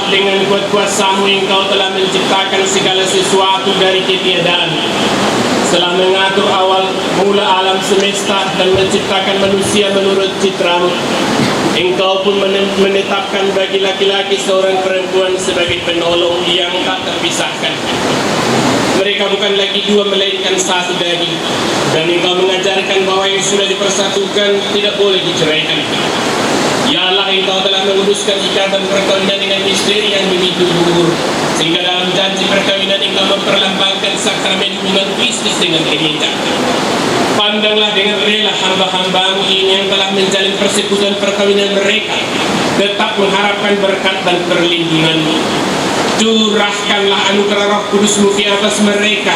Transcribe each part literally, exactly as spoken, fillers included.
Dengan kuat-kuasamu engkau telah menciptakan segala sesuatu dari ketiadaan. Setelah mengatur awal mula alam semesta dan menciptakan manusia menurut citramu, engkau pun menem-, menetapkan bagi laki-laki seorang perempuan sebagai penolong yang tak terpisahkan. Mereka bukan lagi dua, melainkan satu daging. Dan engkau mengajarkan bahwa yang sudah dipersatukan tidak boleh diceraikan. Ya Allah, engkau telah menguduskan ikatan perkawinan dengan misteri yang begitu luhur, sehingga dalam janji perkawinan engkau memperlambangkan sakramen hubungan Kristus dengan gereja. Pandanglah dengan rela hamba-hambamu ini yang telah menjalin persekutuan perkawinan mereka, tetap mengharapkan berkat dan perlindunganmu. Curahkanlah anugerah Roh Kudusmu ke atas mereka,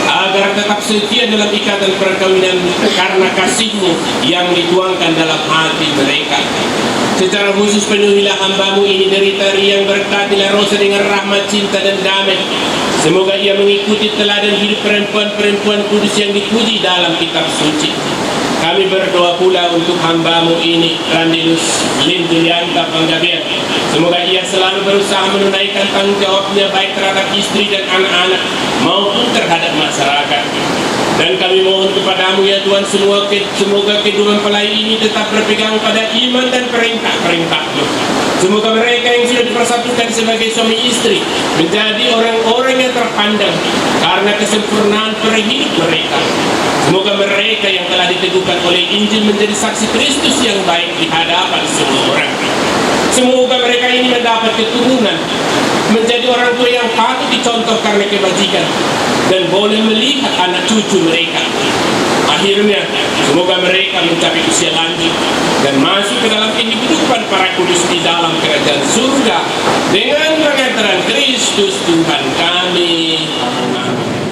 agar tetap setia dalam ikatan perkawinan karena kasihmu yang dituangkan dalam hati mereka. Secara khusus penuhilah hambamu ini dari Tari yang berkatilah Rosa dengan rahmat, cinta, dan damai. Semoga ia mengikuti teladan hidup perempuan-perempuan kudus yang dipuji dalam kitab suci. Kami berdoa pula untuk hambamu ini, Randilus Lin Julianta Panggabean. Semoga ia selalu berusaha menunaikan tanggung jawabnya baik terhadap istri dan anak-anak maupun terhadap masyarakat. Dan kami mohon kepadamu ya Tuhan, semua ke-, semoga kedua mempelai ini tetap berpegang pada iman dan perintah-perintahmu. Semoga mereka yang sudah dipersatukan sebagai suami istri menjadi orang-orang yang terpandang karena kesempurnaan perhidup mereka. Semoga mereka yang telah diteguhkan oleh Injil menjadi saksi Kristus yang baik di hadapan semua orang. Semoga mereka ini mendapat keturunan, menjadi orang tua yang patut dicontoh karena kebajikan, dan boleh melihat anak cucu mereka. Akhirnya, semoga mereka mencapai usia lanjut dan masuk ke dalam kehidupan para kudus di dalam kerajaan surga dengan pengantaran Kristus Tuhan kami. Amin.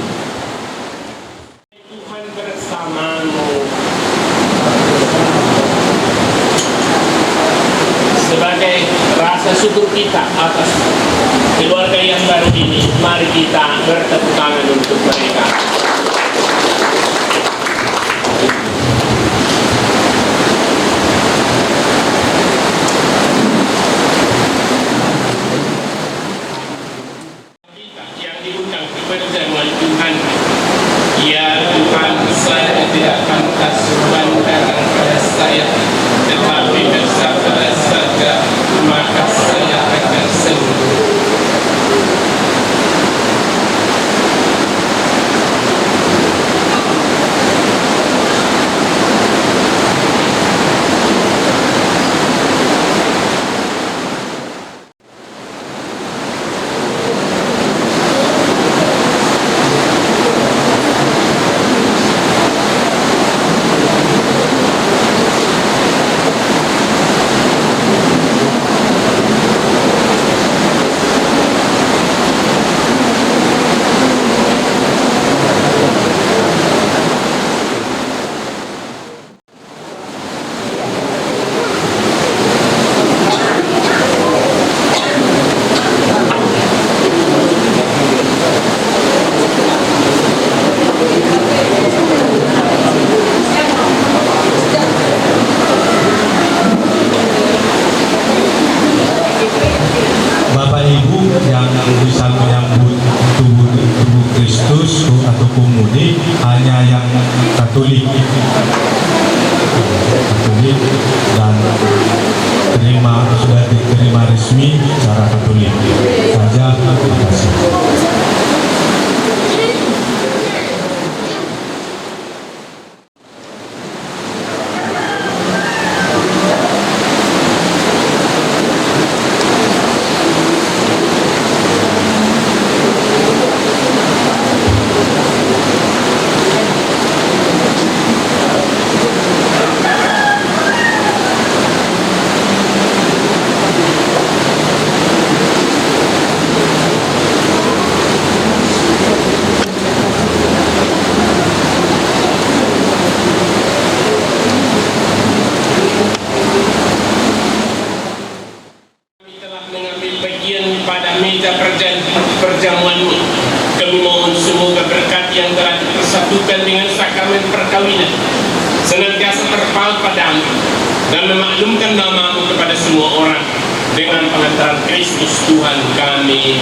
Tuhan bersamamu. Sebagai rasa syukur kita atas keluarga yang baru ini, mari kita bertepuk tangan untuk mereka. Kita yang diundang ke perjamuan Tuhan. Ya Tuhan, saya tidak pantas berjalan pada saya, tetapi bersabdalah saja, maka saya akan sembuh. Bapak Ibu yang bisa menyambut tubuh, tubuh Kristus atau komuni hanya yang Katolik. Katolik dan terima, sudah diterima resmi secara Katolik. Saja, terima kasih. Kami telah mengambil bagian pada meja perjan-, perjamuan-Mu. Kami mohon semoga berkat yang telah dipersatukan dengan sakramen perkawinan senantiasa terpaut pada-Mu dan memaklumkan nama-Mu kepada semua orang. Dengan pengantaran Kristus Tuhan kami.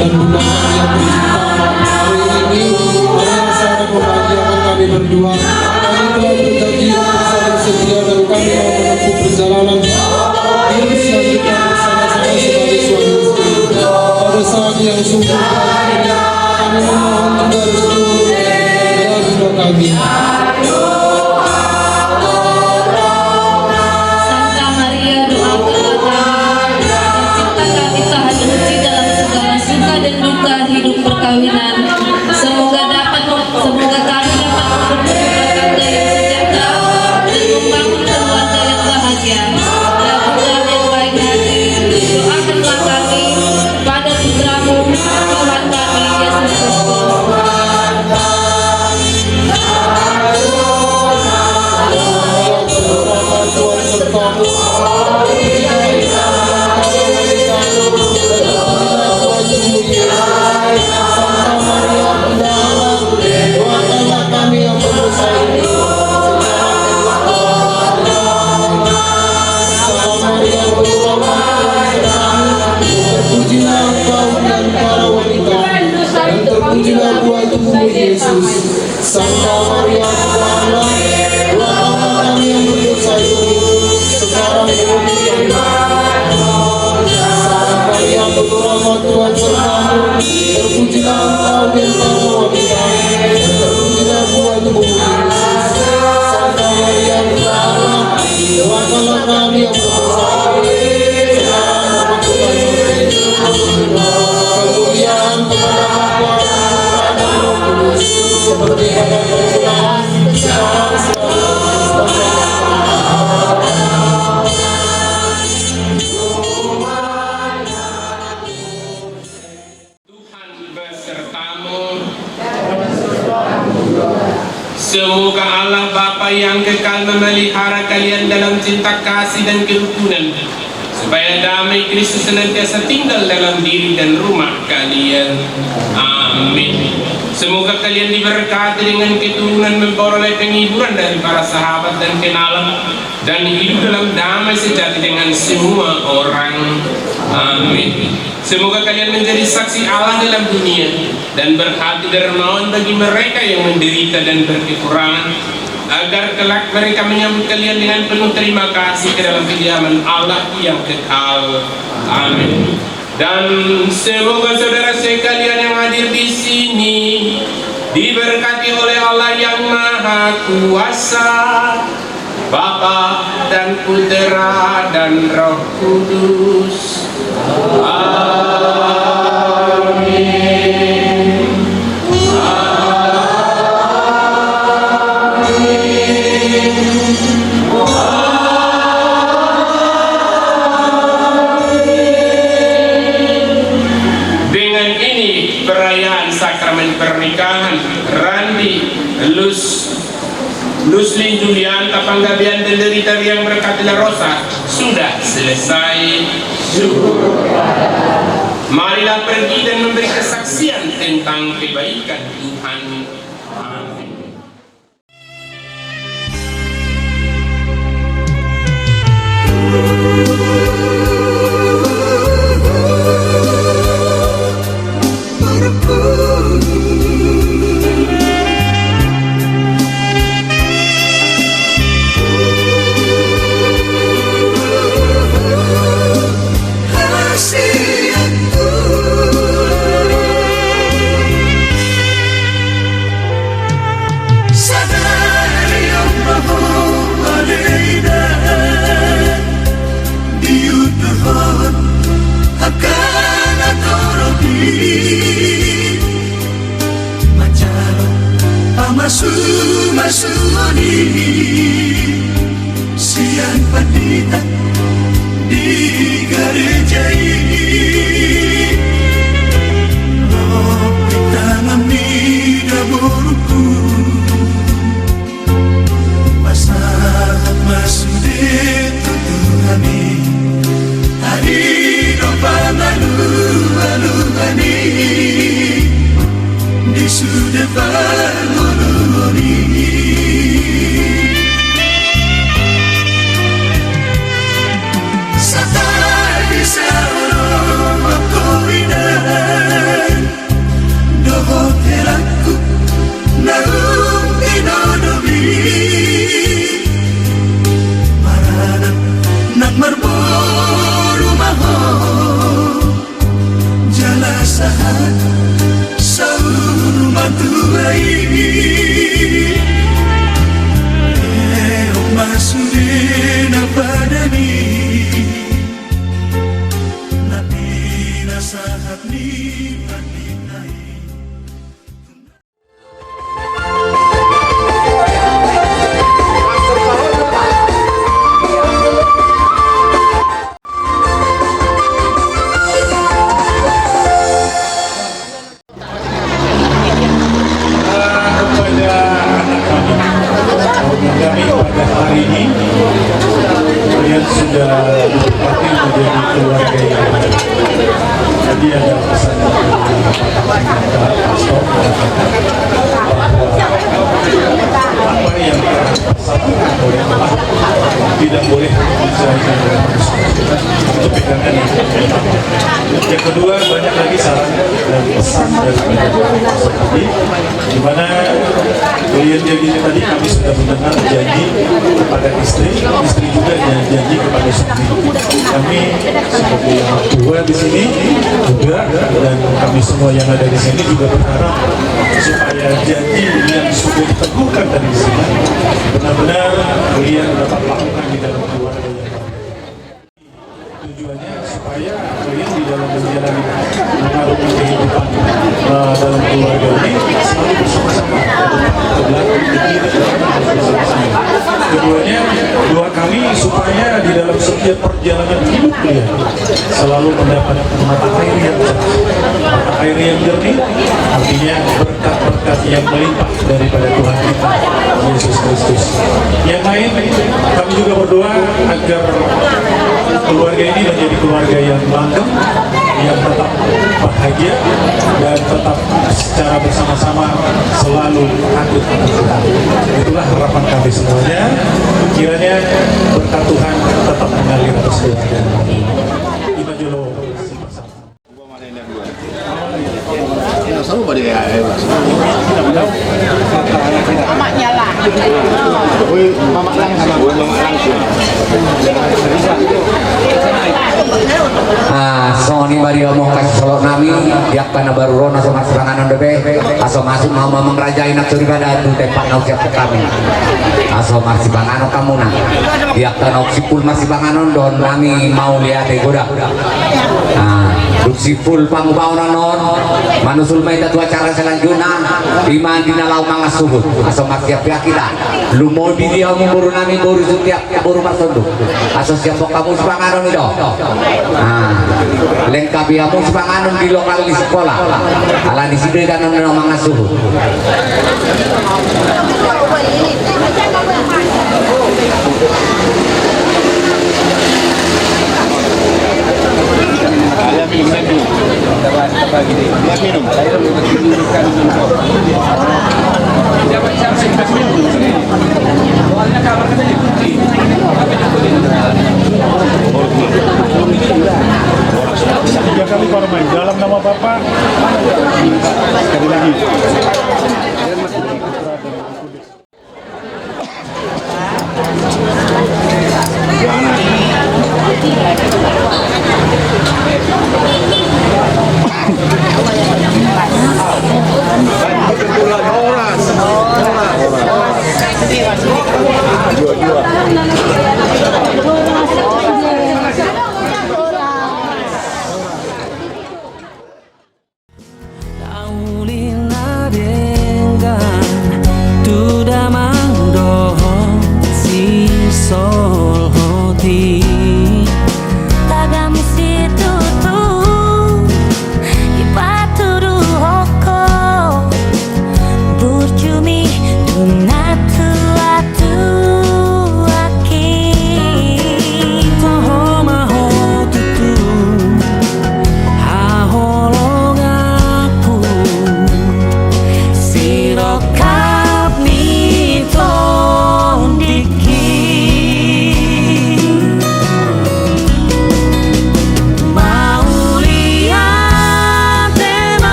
Dan bulan yang berjuta hari ini, hari yang sangat membahagiakan kami berdua. Kami telah berjanji untuk saling setia dan kami mau menempuh perjalanan hidup selanjutnya bersama-sama sebagai suami istri. Pada saat yang sungguh bahagia ini, kami memohon juga restu dan doa kami. Santa Maria, doakanlah kami, tercinta kami, tahan uji dalam segala suka dan duka hidup perkawinan. Semoga dapat, semoga kami dapat menempuh rumah tangga yang sejahtera dan membangun keluarga yang bahagia. Ya Bunda yang baik hati, doakanlah kami pada Putra-Mu, Tuhan kami, Yesus Kristus. Terpujilah Engkau di antara wanita, dan terpujilah buah tubuhmu, Yesus. Santa Maria, Bunda Allah, doakanlah kami yang berdosa ini, sekarang dan di hari kiamat. Santa Maria, penuh rahmat, Tuhan sertamu, terpujilah Engkau di antara wanita, dan terpujilah buah tubuhmu, Yesus. Santa Maria, Bunda Allah, doakanlah kami yang berdosa ini, sekarang dan di hari kiamat. Kemuliaan kepada Bapa dan Putra dan Roh Kudus, seperti pada permulaan, sekarang, selalu, dan selamanya. Tuhan besertamu. Semoga Allah Bapa yang kekal memelihara kalian dalam cinta kasih dan kerukunan, supaya damai Kristus senantiasa tinggal dalam diri dan rumah kalian. Amin. Semoga kalian diberkati dengan keturunan, memperoleh penghiburan dari para sahabat dan kenalan, dan hidup dalam damai sejati dengan semua orang. Amin. Semoga kalian menjadi saksi Allah dalam dunia dan berhati dermawan bagi mereka yang menderita dan berkekurangan, agar kelak mereka menyambut kalian dengan penuh terima kasih ke dalam kediaman Allah yang kekal. Amin. Dan semoga saudara sekalian yang hadir di sini diberkati oleh Allah yang Maha Kuasa, Bapa dan Putra dan Roh Kudus. Amin. Dengan ini, perayaan sakramen pernikahan Randi Lus Luslin Julianta Panggabean dan Rita Riang Berkati La Rosa sudah selesai. Syukur. Marilah pergi dan memberi kesaksian tentang kebaikan Tuhan. Amin. Manjalo pamasumasuon i sian pandita di gareja i. Ro di tangan ni daborungku, pasahat ma sude tu Tuhan i. Ari do pangalualuan i di sude parngoluon i. Sahat di saono ma ho inang dohot helangku naung tinodomi. Maranak nang marboru ma ho jala sahat saur matua i. Eong ma sude na padami na pinasahat ni pandita i. Kepada anak kami, kami pada hari ini, kalian sudah menjadi keluarga yang baru. Jadi ada pesan dari Pak Pastor mengatakan bahwa apa yang telah dipersatukan oleh Allah tidak boleh dicerai dengan manusia. Itu pegangan yang pertama. Yang kedua, banyak lagi saran dan pesan dari Pak Pastor tadi, di mana kalian janji tadi, kami sudah mendengar janji kepada istri, istri juga jan-, janji kepada suami. Kami sebagai orang tua di sini juga, dan kami semua yang ada di sini juga berharap supaya janji yang sudah diteguhkan tadi di sini benar-benar kalian dapat lakukan di dalam keluarga yang baru. Tujuannya supaya kalian di dalam menjalani mengarungi kehidupan, eh, dalam keluarga ini selalu bersama-sama. Ke depan, ke belakang, ke kiri, ke kanan, harus bersama-sama. Keduanya, doa kami supaya di dalam setiap perjalanan hidup kalian selalu mendapat mata air yang cerah, mata air yang jernih, artinya berkat-berkat yang melimpah daripada Tuhan kita, Yesus Kristus. Yang lain, kami juga berdoa agar keluarga ini menjadi keluarga yang langgeng, yang tetap bahagia, dan tetap secara bersama-sama selalu takut akan Tuhan. Itulah harapan kami semuanya. Kiranya berkat Tuhan tetap mengalir atas keluarga. Ima jolo. Mamaknya lah. Woi, mamak langsung. Woi, mamak langsung. Ah, songon i ma di hamu angka sisolhot nami, di angka na baru ro na so marsipanganon dope, aso masuk ma hamu amang raja i nang soripada tu tempat na husiapkan hami. Aso marsipanganon hamuna. Di angka naung simpul marsipanganon dohot nami mauliate godang. Ah, dung simpul pangubaon on, manusul ma hita tu acara selanjutna, ima di na laho mangan suhut. Aso marsiap-siap hita. Lumobi di hamu boru nami, boru Sutiap, boru Marsonduk. Aso siap hamu sipanganon i do. Ah, lengkapi hamu sipanganon di lokal ni sikola. Alani i do hita na laho mangan suhut. Tiga kali baru main. Dalam nama Bapa. Sekali lagi.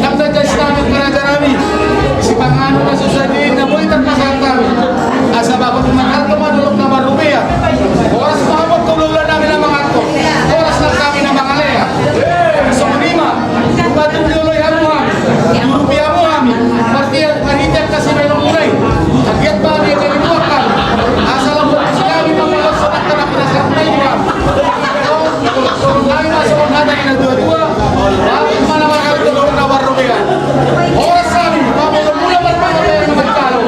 Nang na jas nami, nang na jas nami, karaja nami, sipanganon na so sadiaon na boi tarpasahat hami. Asa bagot mangalto ma dolok na marrubea. Horas ma hamu tu hulahula nami na mangalto. Horas nang hami na mangalean. Songon i ma, patung dioloi hamu hami. Diurupi hamu hami. Marhite, marhite angka sibahenonmuna i. Anggiat ma hami jadi buat hami. Asa lam hami mangoloi songon angka na pinasahat na i tu hami. Songon hata ni na tuatua, bagot ma na mangalto dolok na marrubea. Horas hami, pabolon muna marpangabean na manjalo.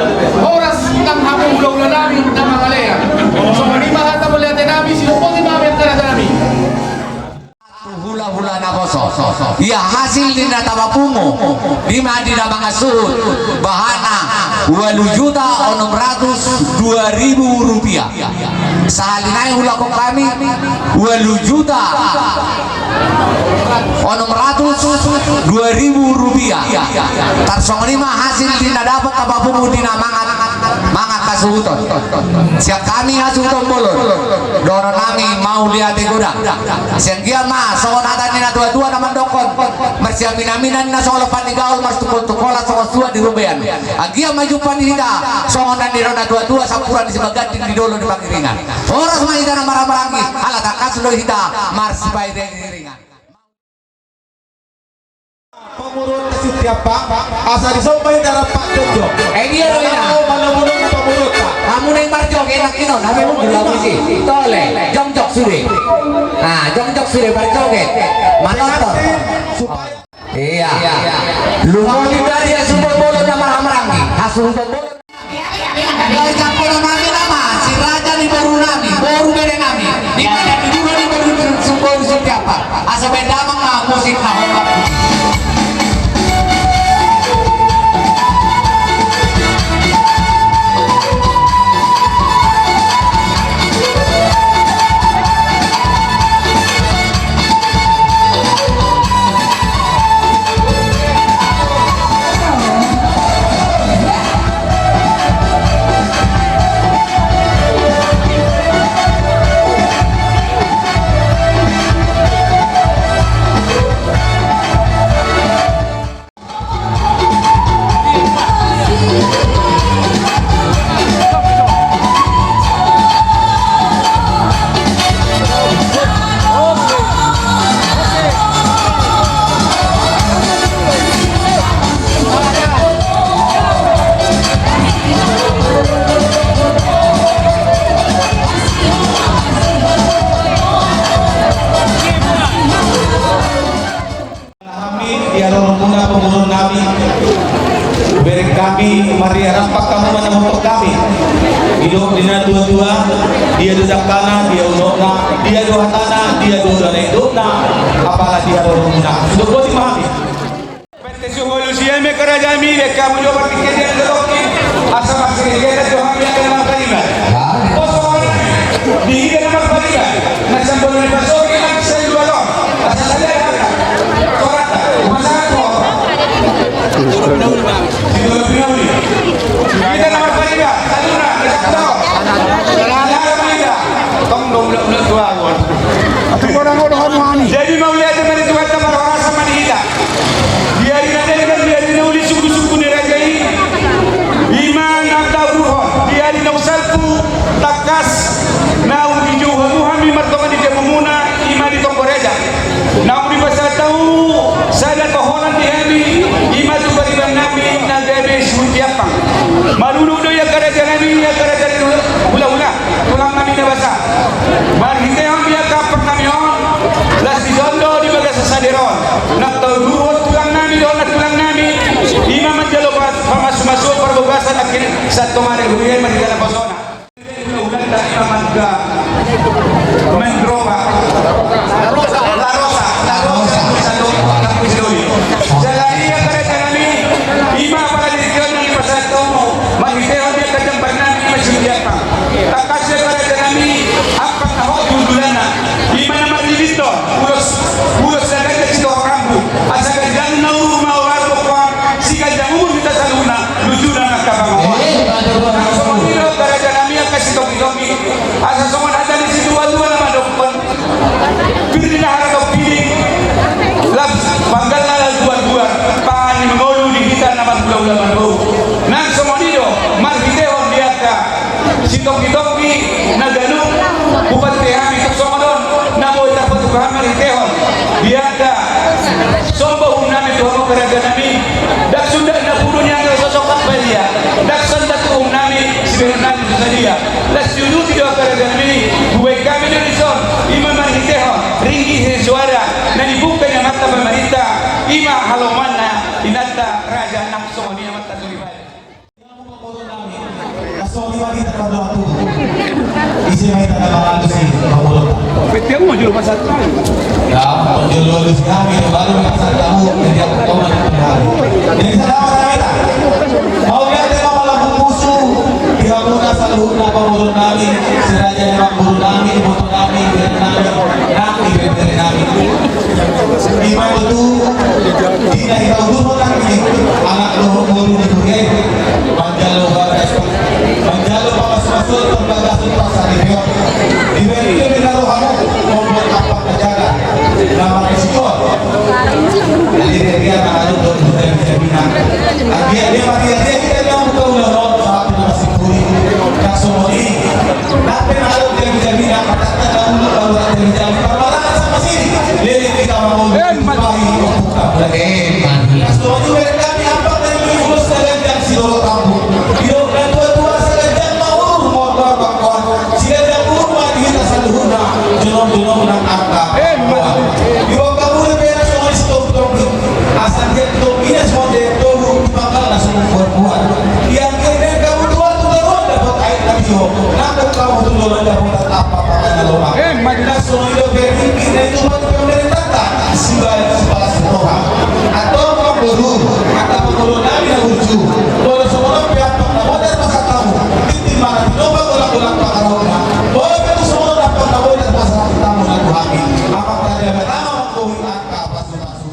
Horas nang hamu hulahula nami na mangalean. Songon i ma hata mauliate nami, sidohot i ma hami angka raja nami. Tu hulahula naposo. Ia hasil ni na tapapungu, i ma di na mangasuhut, bahana ualu juta onom ratus dua ribu rupiah. Sahali nai hulahon hami, ualu juta onom ratus dua ribu rupiah. Tarsongon i ma hasil di na dapat tapapungu di na mangan, mangan hasuhuton. Sian hami hasuhuton bolon, dohonon nami mauliate godang. Sian dia ma songon hata ni na tuatua na mandokkon, marsiaminaminan na songon lompang ni gaol, martungkoltungkolan songon suan di robean. Anggiat ma jumpa ni hita songon na nidok na tuatua, sampuran di Simangganding, di dolok di Pangiringan. Horas ma hita na marhahamaranggi, ala tangkas do hita marsipairiringan. Pamoruon na Sitiampang, asa dison ma hita rap jongjong. Eh, dia do ina. Manomunomu pamoruonta. Hamu naeng marjoget nangkinon, hamu mundul hamu disi. Tole, jongjong sude. Ah, jongjong sude marjoget. Manotor. Supaya Iya. Lunga di bari hasuhuton bolon na marhahamaranggi. Hasuhuton bolon. Dua campur nami nama, si raja ni boru nami, boru bere nami. Di mana di dua ni boru, boru Sitiampang. Asa baen damang ma musik na hombar. Hami di haroromuna pamoruon nami, bereng hami marria rampak hamu ma na montok hami. Didok ni na tuatua, dia do dangkana, dia unokna, dia do hatana, dia do ulaon na nidokna, apala di haroromuna. Sude boti ma hami. Pente suholu siame karaja nami, dek hamu jo partingkian dia na dodok i, asa marsiriheta jo hami angka na marpariban. Poso hami, di hita na marpariban, na sambol ni pasoki, na sambol ni pasoki. Jadi mauliate ma di Tuhanta, marhoras ma di hita. Di ari na denggan, di ari na uli, sungkunsungkun ni raja i. I ma na tabuhon, di ari na salpu, tangkas naung dijou hamu hami martonga ni jabumuna, i ma di Tonggo Raja. Naung dipasahat hamu sada tohonan di hami, i ma tu pariban nami na gabe Sitiampang. Marunuk do i angka raja nami, angka raja ni hulahula, tulang nami na basa. Marhitehon di angka ampang nami on, las dison do di bagasan sadari on. Nang taduhon tulang Akhir satu hari hujan, mari kita pasona. Ulang dari Mamangga. Mendroba. La Rosa, La Rosa, Sandok, Kampung Sidoli. Jala ia karaja nami, ima pala di Sion nami pasal tomo, marhitehon dia kajam barnami, ima sudiapa. Takkas ia karaja nami, ampak na hot dudulana. Ima na marlilito, ulos, ulos na ganda sito rambu. Asa ganjang na umur ma olar bokoan, si ganjang umur kita saluna, lucu na nangka pangawa. Songon i do karaja nami angka sitoki-toki. Asa songon hata ni situa-tua na mandokkon. Pir ni na hara do piling. Lam panggal na lam duar-duar. Pangan ni mangolu di hita na marhula-hula marbau. Nang songon i do, marhitehon di angka sitoki-toki na ganup hupante hami tok songon on, na boi tarpatupa hami marhitehon. Di angka somba uhum nami tu hamu karaja nami, ndang suda na pudu ni angka sosok paria, ndang sonda tu uhum nami, sibahenon nami tu sadia. Las siuduti do karaja nami, hubaen hami do dison, ima marhitehon ringgit sian suara na nibuka ni amanta pamarinta, ima halomoanna inanta raja nang songon i amanta soripada. Ise ma hita na mangalusi pamurota. P T M mau julu pasal. Ya, julu alusi hami, baru pasal tamu, jadi aku tahu nanti hari. Jadi, salam, salam, salam. Mauliate ma pala musu di hamuna saluhutna pamurot nami, si raja ni amangboru nami, iboto nami, ibebere nami, nang ibebere nami. Ima tutu di na hita uduhon nangkin, anak dohot boru ni huria i, manjalo bagas, manjalo pamas-mason, parbagason, pasaripeon. Dibaen i do na rohamu, mambuat ampak na jagar, na marsihohot. Jadi dia, dia mangadop dohot hita di jabina. Anggiat dia ma dia, dia hita dia mambuka ulaon, sahat na masipuri. Nang songon i. Nang pe na adong jabina-jabina, matatta na ulu baru na jabina-jabina. Parmarangan sama sini. Leleng hita mangolu, pahi, ompung, tambulan. Eh, mantap. Songon i do bereng nami ampak na niuli ulos na ganjang sidorot rambu. Didok na tua-tua asa ganjang ma umur, mohon doa bangkoan. Si ganjang umur ma di hita saluhutna, jonom-jonom nang angka. Eh, mantap. Didok hamu do pe na songon i sitompi-tompi. Asa dia topi na songon dia tobu, di pangkal na songon buat-buat. Ia kira kamu tuan tu taruan dapot aek na tio, nangkok kamu tu lolan dapot apa-apa na lomak. Eh, mari. Na songon i do pe ringkit na itu mati pemerintah ta, sibaen sipalas roha. Atau pangboru, angka pangboru nami na burju. Molo songon on pe ampak na modar ma hatamu, tintin ma na tinopa golak-golak pangarahutna. Molo pe tu songon on ampak na modar ma hatamu na tu hami. Amanta Debata ma manggohi angka pasu-pasu.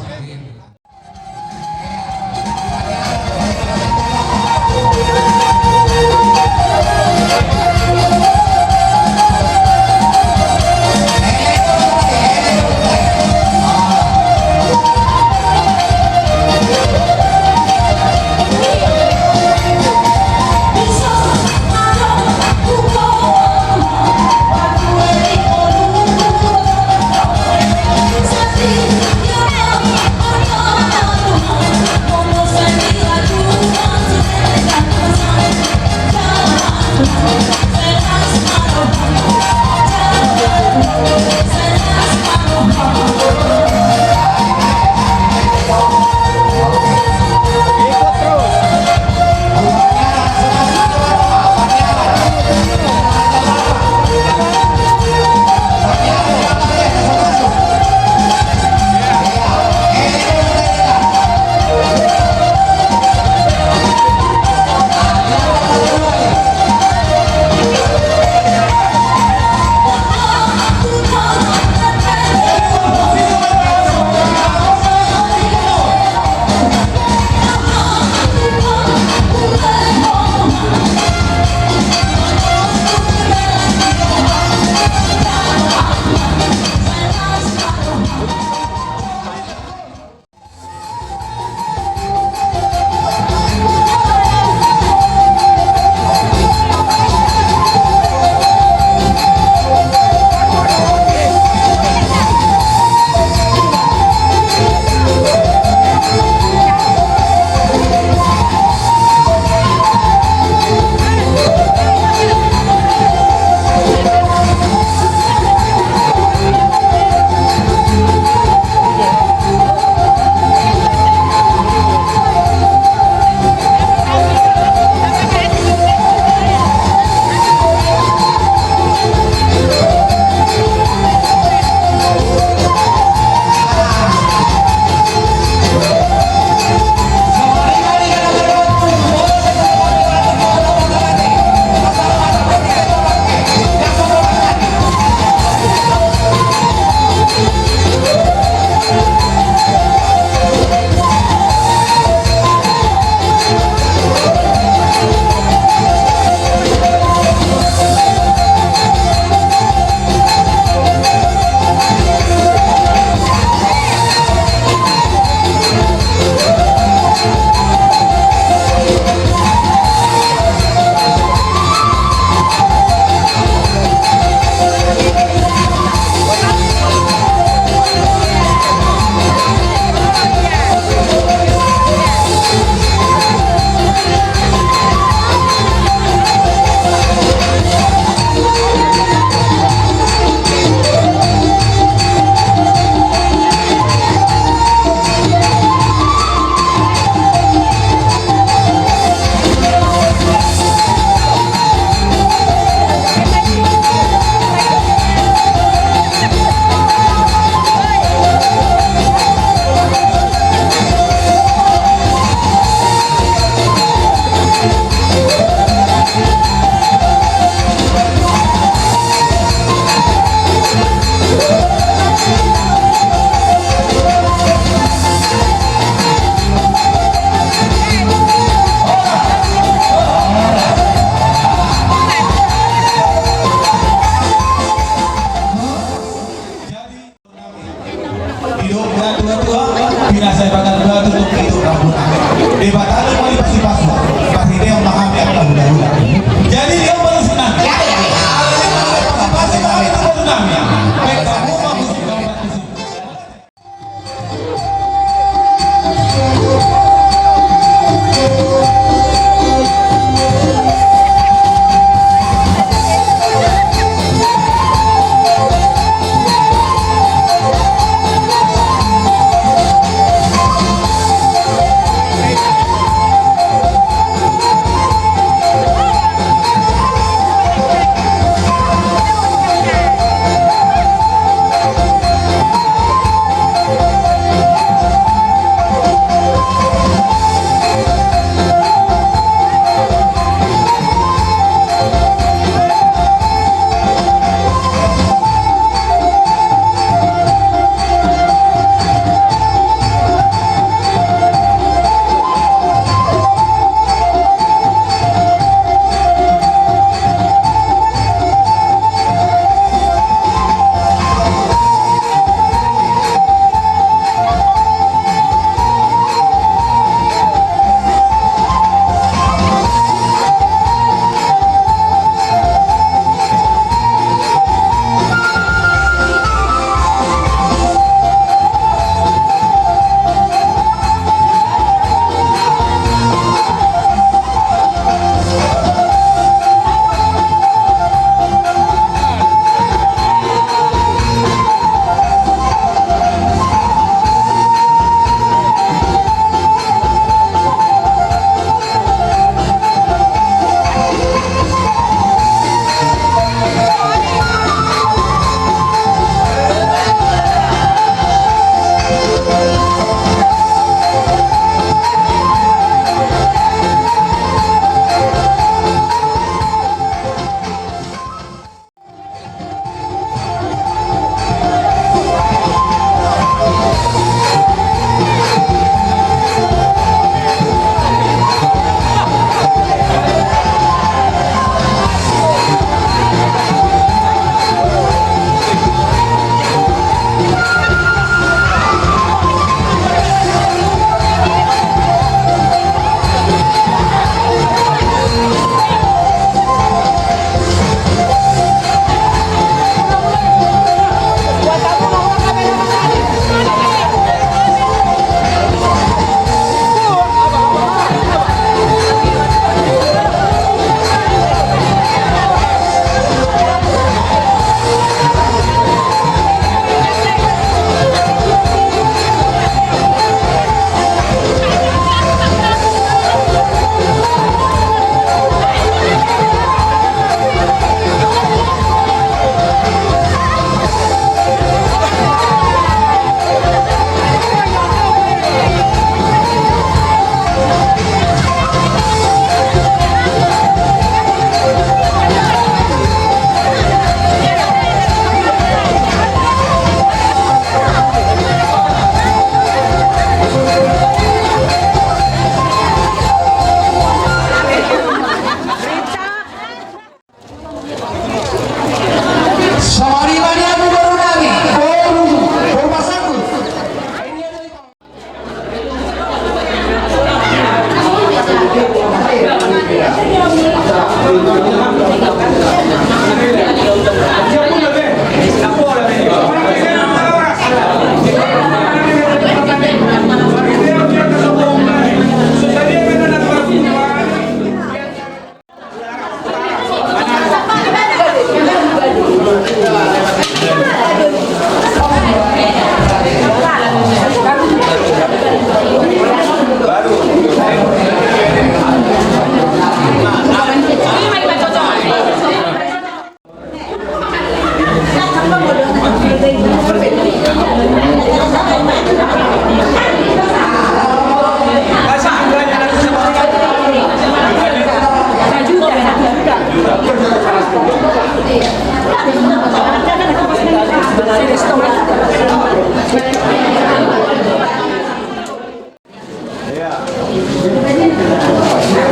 Iya.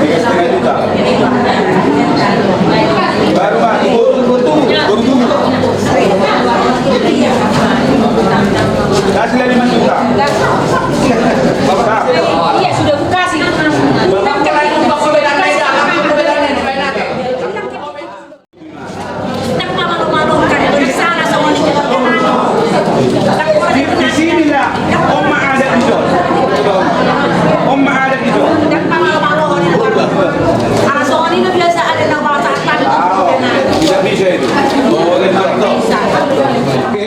Tiga setengah juta. Baru, Pak. Baru, baru, baru. Kasih lima juta. Iya, sudah kukasih. Bapak, Bapak, Bapak, Bapak, Bapak, Bapak. Di sini lah, Om, ada di Jon. Om, ada di Jon. Tidak bisa itu. Oke.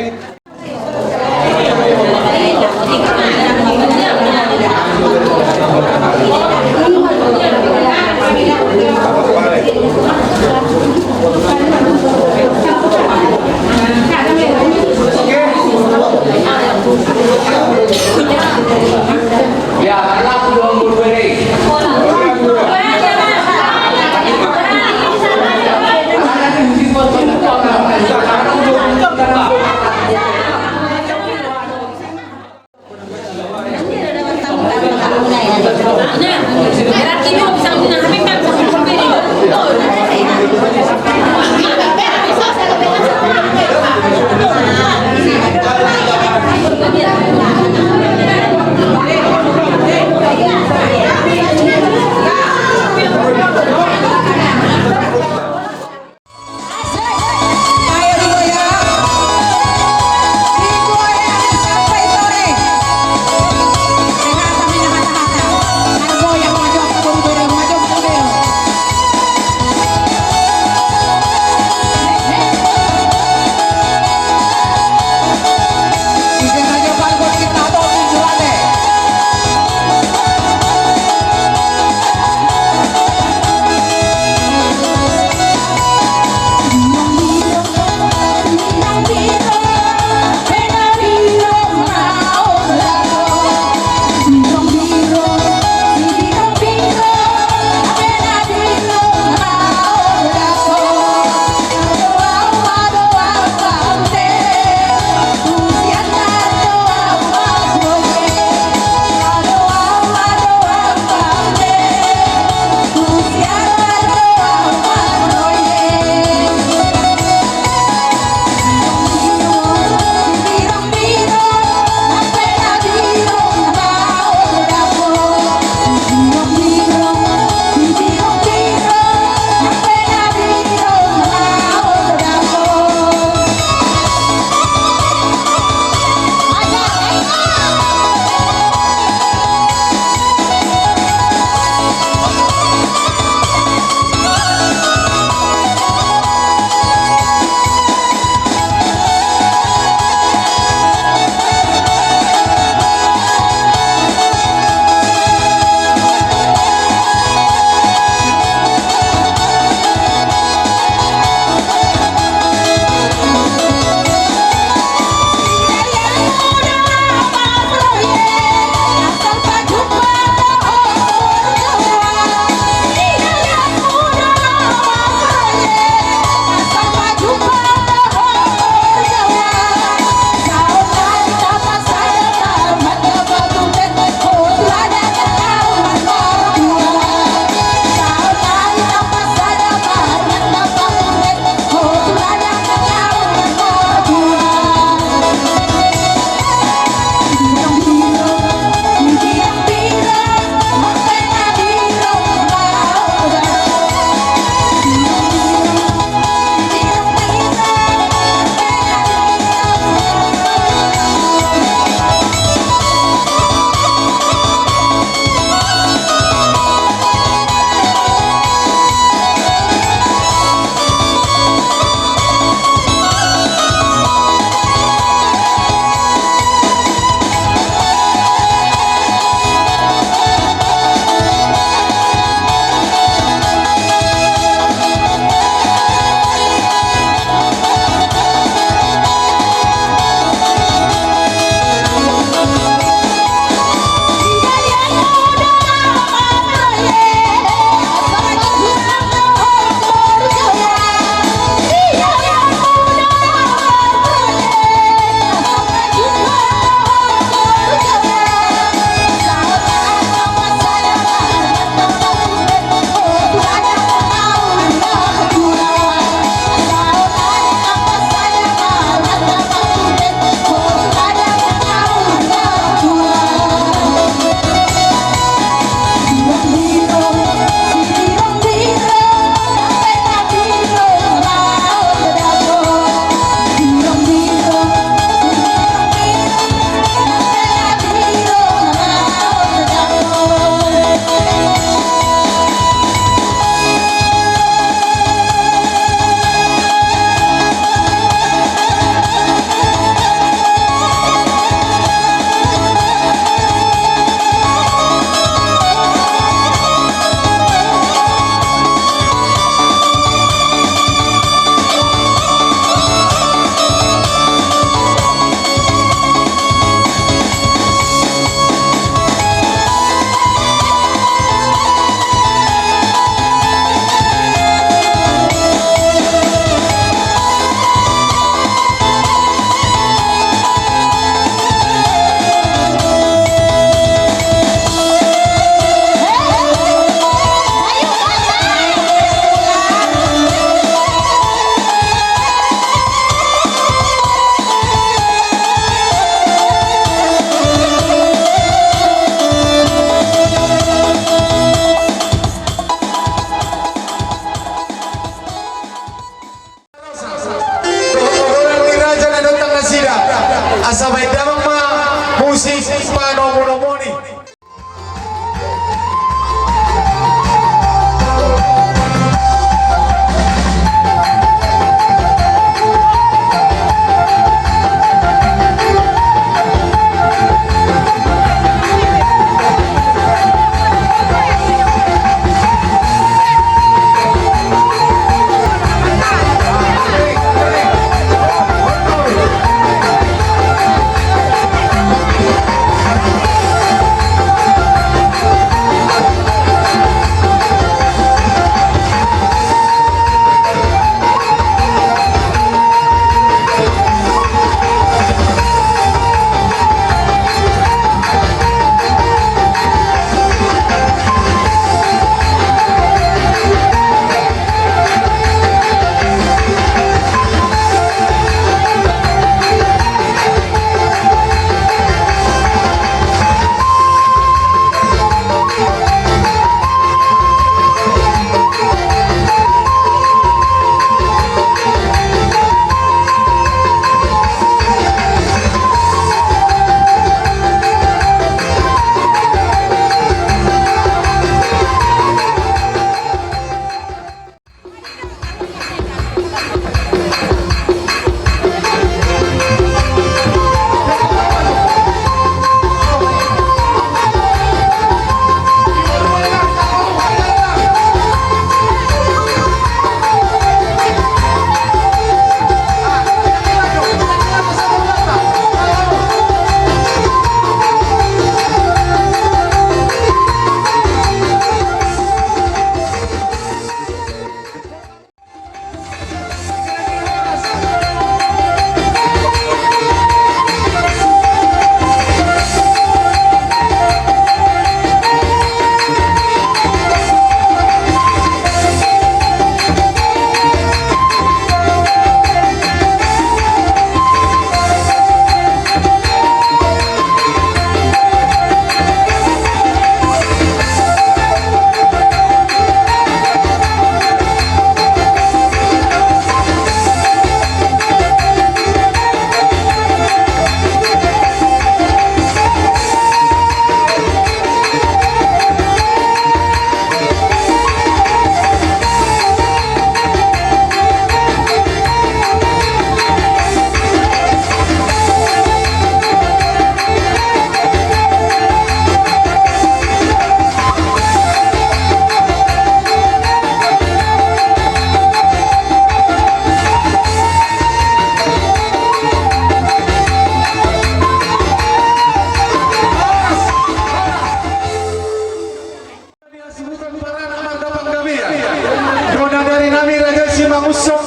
Mangunsong,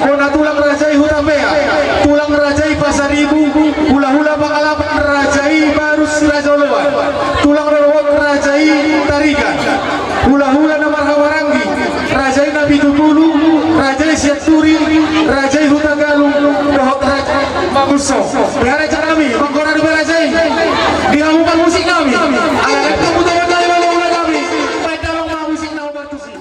bona tulang raja i Hutapea, tulang raja i Pasaribu, hulahula Pangalapan raja i Barus Raja Oloan, tulang rorobot raja i Tarigan, hulahula na marhahamaranggi, raja i Napitupulu, raja i Sianturi, raja i Hutagalung, dohot raja i Mangunsong. Bere raja nami, manggora dope raja i. Di hamu parmusik nami. Ala rek kamu tahu dari mana ulah nami. Pada lo parmusik nami partusi.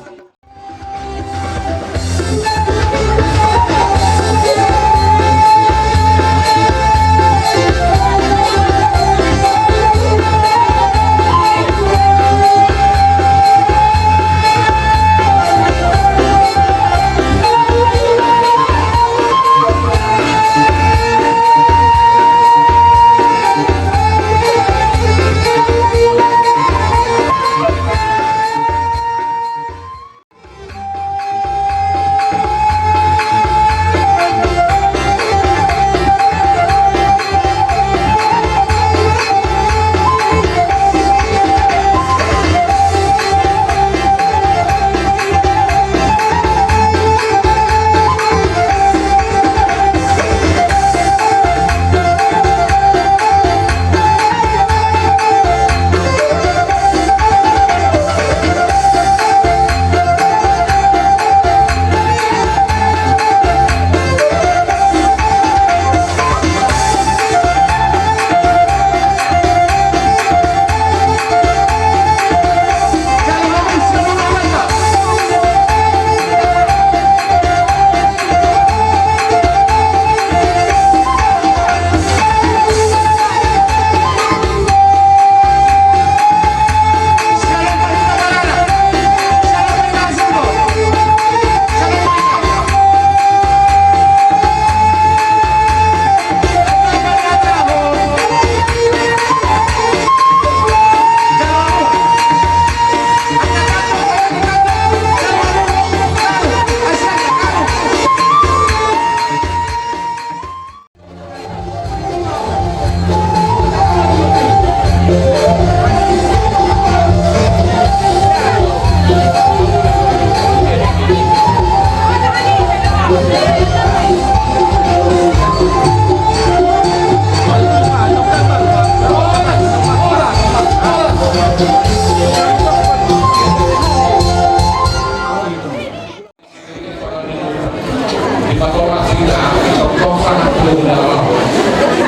Dipatoras hita, tongtong sahat tu dalam.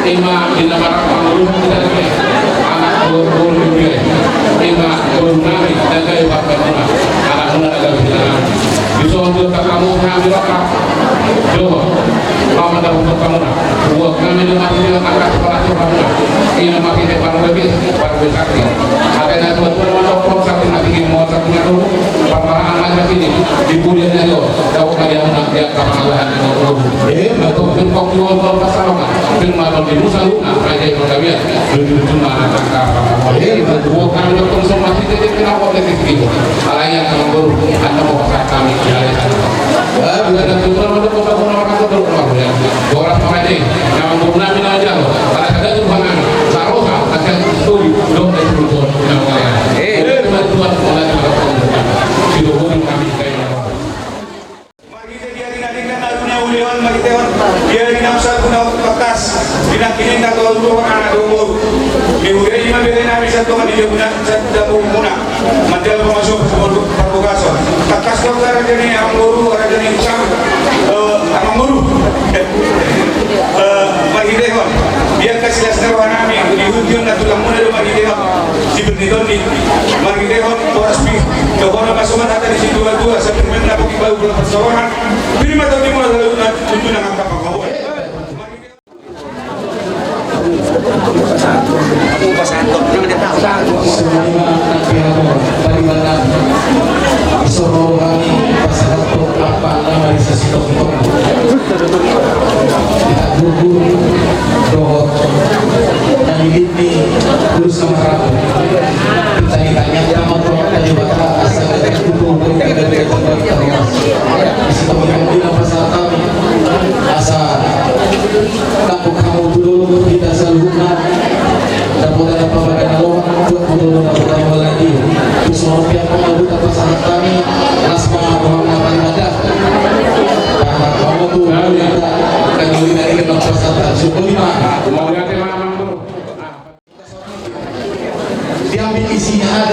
Ima di na marhahamaranggi hita, anak boru, boru dia. Ima boru nami, dagae partanona. Anak muna dagae hita. Dison tu kamu nami raka. Coba. Mama dapat berkamuna. Buat nami dengan hati dengan angkat kepala tu kamuna. Ima mati di paru bebis, paru besar. Ada yang tuan-tuan mantap, sakti mati di mau sakti mati. Parmaraan na di sini, di pudian na jo, daun na di anak, di angka pangalahan na jo. Eh, betul. Pir kok jual kol pasarongan, pir maton di musa lu, na raja i panggabean, lucu-lucu na anak angka pangalahan. Eh, betul. Bukan dokter somasi, jadi kena kok dari sini. Alai yang sama guru, anda mau pasang kami, ya, ya. Ah, bukan dokter, dokter, dokter, dokter, dokter, ya. Boras mangajai, na mangguru nami na jalo, ala sada tu pangan, saroha, asa tuli, dong dari pulpon, na mangajai. Eh. Eh, Tuhan, Tuhan, Tuhan, Tuhan, Tuhan. Sido hubung kami, saya. Marhite di ari na denggan, alu na uli on, marhite on, di ari na usa guna tangkas, di nangkining na tuatua, anak dohot boru. Di huria i ma bere nami satonga di jabuna, sadabu muna. Mandal pamaso parbagason. Tangkas do raja ni amangboru, raja ni tukang, eh, amangboru. Eh, marhitehon. Biar kasi las na roha nami, di hution na tulang muna do marhitehon. Si Bernitoni. Marhitehon, boras pi. Dohonon ma songon hata ni situatua, sapermen na poki bau bola parsorohan. Pir ma tondimuna lalu na tuntunan angka pangkabon. Songon i ma nang pihak on, pariban nami. Songon hami pasahathon ampang na marisa sitongtong. Pihak guru dohot na nilini guru samaratu. Tanya-tanya nama Tuhan tadi baka asa gak tutup gak gak gak gak. Isi kami kami na pasahat hami asa Tampuk hamu tu dolok hita saluhutna. Dapotan na papadan na lomak, buat hamu dolok dapotan na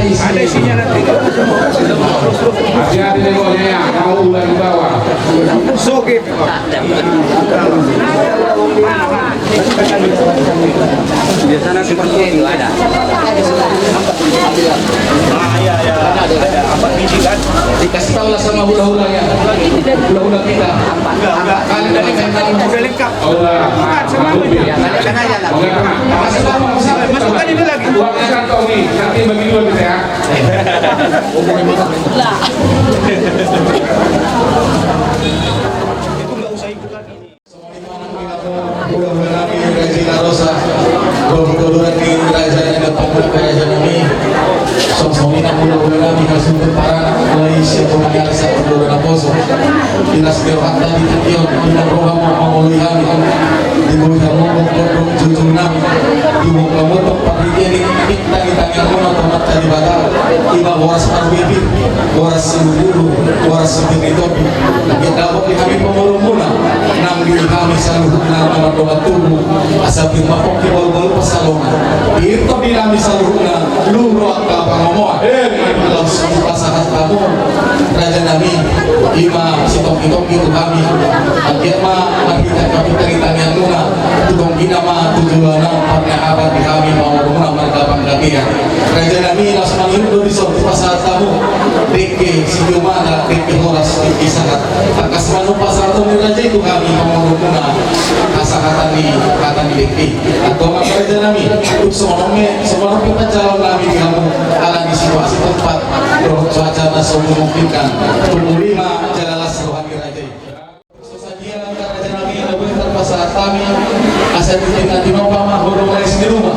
Ada isinya nanti. Hati-hati di bawah, ya, ya. Mau ular di bawah. Soge. Biasanya seperti itu ada. Ah, iya, iya. Ada empat biji, kan? Dikasih tahu lah sama hula-hula, ya. Hula-hula kita. Enggak, enggak. Kali ini udah lengkap. Bukan, semangat. Masukkan ini lagi. Uangnya kantong nih, nanti bagi dua kita ya. Itu nggak usah ikut lagi. Songon i ma nang di hamu hula-hula nami raja i Narosa, dohot hula-hula ni raja i na gampang, raja nami. Songon i nang hula-hula nami na suhut paranak, mulai sian Bonang Arsa, hula-hula naposo. Di las ni rohanta di tingki on, di na roha mangoloi hami. Diboan hamu gondang jujur nami. Diboan hamu tong pardidia ni bintang di tangiang muna tu Amanta Debata. I ma boras parbibir, boras siululu, boras sipir ni topi. Anggiat dapot di hami pamoruon muna. Nang di hami saluhutna na mardongan tubu. Asa pir ma pongki, balu-balu pansalongan. Pir tondi nami saluhutna. Luhut angka pangomoan. Eh, laos pasahat hamu, raja nami, i ma sitonggi-tonggi tu hami. Anggiat ma marhite angka bintang di tangiang muna, tu tonggina ma tu joloan on, parniahapan di hami, pamoruon muna marga Panggabean. Raja nami, laos mangido do dison pasahat hamu, dengke sitiomana, dengke horas, dengke sahat. Tangkas ma nuaeng pasahaton ni raja i tu hami, pamoruon muna, hasahatan ni hata ni dengke. Antong ma, raja nami, tung songon on ma, songon on pe panjaloon nami di hamu, ala ni situasi tempat dohot cuaca na so memungkinkan. Tumuli ma jala las roha ni raja i. So sadia, raja nami, na boi tarpasahat hami, asa di tingki na tinopa ma, hudok na isi di ruma.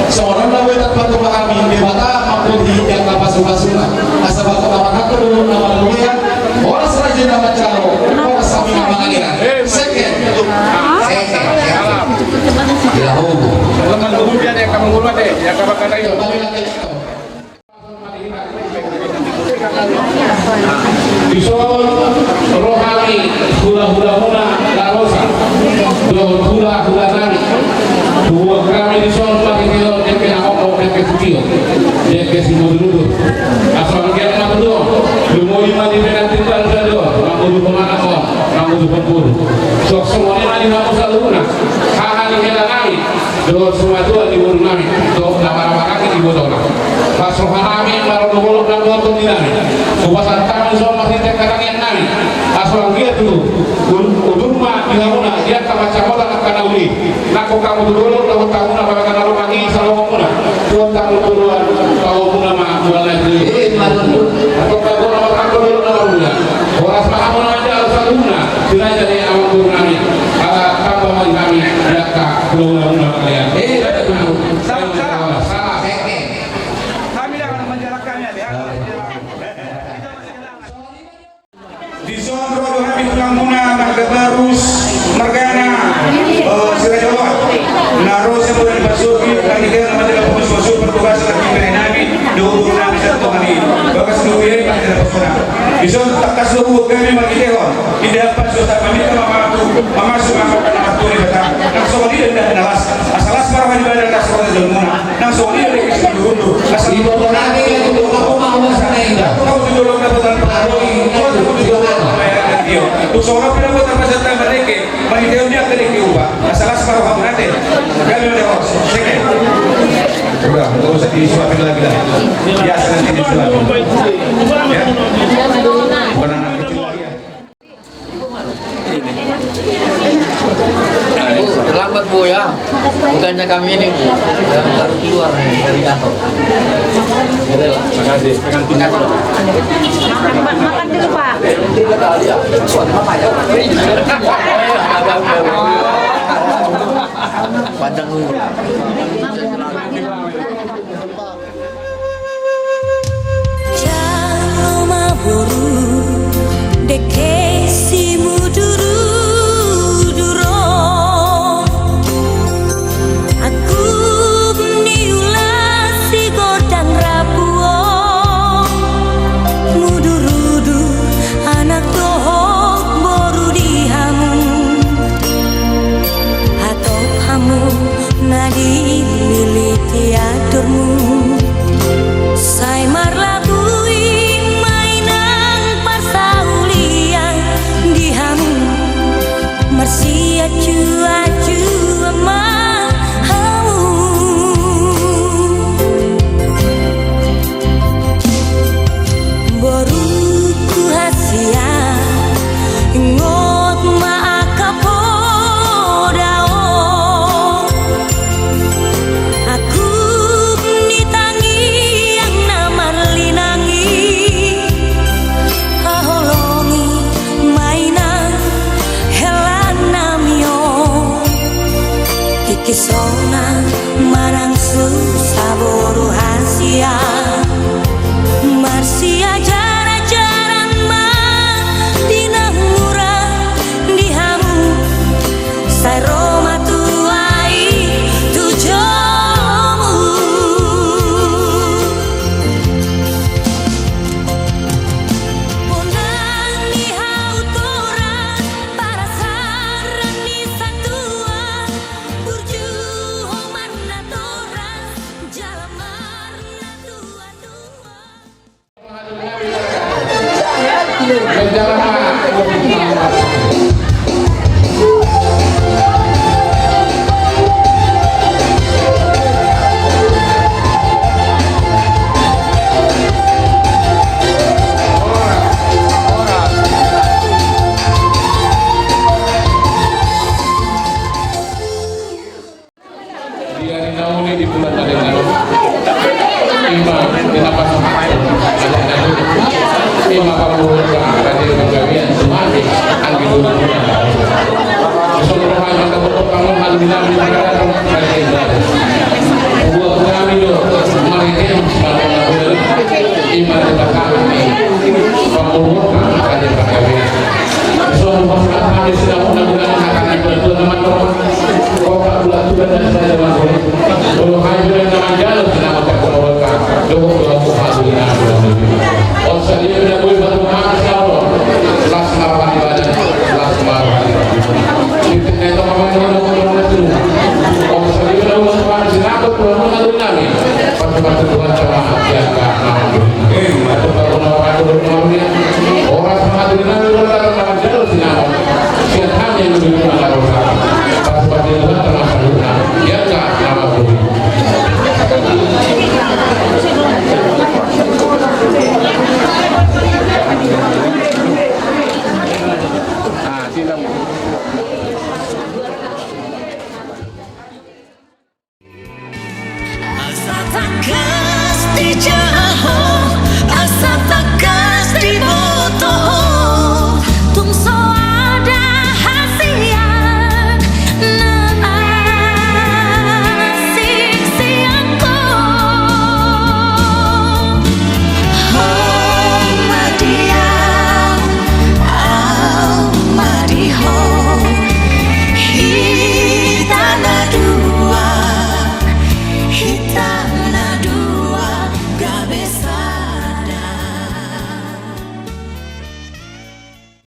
Songon on na boi tarpatupa hami, Debata mambohi di angka pasu-pasuna. Asa bagot na marhata, dolok na marrobean, horas raja na manjalo, horas hami na mangalean. Seket. Seket. Di laho. Dison ro hami hula-hula muna Narosa dohot hula-hula nami. Huboan hami dison marhitehon dengke na hongkong, dengke sitio, dengke simudur-udur. Asa anggiat ma tutu on, lumobi ma di pengantin baru sadari on, manguduhon anak on, manguduhon boru. Suang songon i ma di hamu saluhutna, haha ni hela nami, dohot sumatua ni boru nami, dohot na maramaranggi di ibotona. Las roha nami, marolop-olop nang dohot tondi nami. Hupasahat hami dison marhite hata ni tangiang nami. Asa anggiat tutu, ul-, udur ma di hamuna, di angka pansamotan angka na uli. Nangkok hamu tu dolok, dohot hamuna, bagas na lomak i, salongan muna. Dohot hamu tu roha, paboa muna ma, mual na i. Eh, marundu. Nangkok hamu na marhanggo, dolok na marhula. Horas ma hamu na manjalo saluhutna. Sinaja di amang boru nami. Ala tamba ma di hami, di angka hula-hula muna, kalian. Eh, betul. Salam, salam. Salam. Kami dah akan menjalankannya, ya. Dison ro do hami tulang muna marga Barus, margana, eh, Siraja Loa. Na ro sian Bodan Pasogi, marhite na manjalo pos-pos, petugas na himere nami, dohot boru nami, satu hami. Bagas dohot himere, marhite na pos-pos na. Dison tangkas do huboan hami marhitehon. Inda hapal suasa pamita mamatu, mamasu mamata na martua Debata. Nang songon i do indahan na las. Asa las ma roha ni badan, las roha ni jolmuna. Nang songon i do dengke simudur-udur. Asa di boto nami, di boto nami, di boto nami. Tung songon on pe na boi tarpasahat hami dengke. Marhitehon di angka dengke upa. Asa las ma rohamuna ate. Gabe ma di hos. Seket. Udah, nggak usah disuapin lagi lah. Biasa nanti disuapin. Ya. Bukan anak kecil lagi ya. Bu, terlambat, Bu, ya. Bukannya kami ini, Bu, yang baru keluar dari kantor. Makasih. Makan, makan dulu, Pak. Panjang umur. Jalo ma boru, dengke simudur-udur on. Angkup ni ulaon si gondang rambu on. Mudur-udur anak dohot boru di hamu. Hatop hamu na di lili Di ari na uli di bulan na denggan, ima di na pas ada na dulu, ima pamuhut ba raja panggabean tu mate anggi dulu. Songon roha na dapot panguhan di nami na datang raja iba. Buat kami do maritim pada na dulu, ima di bakal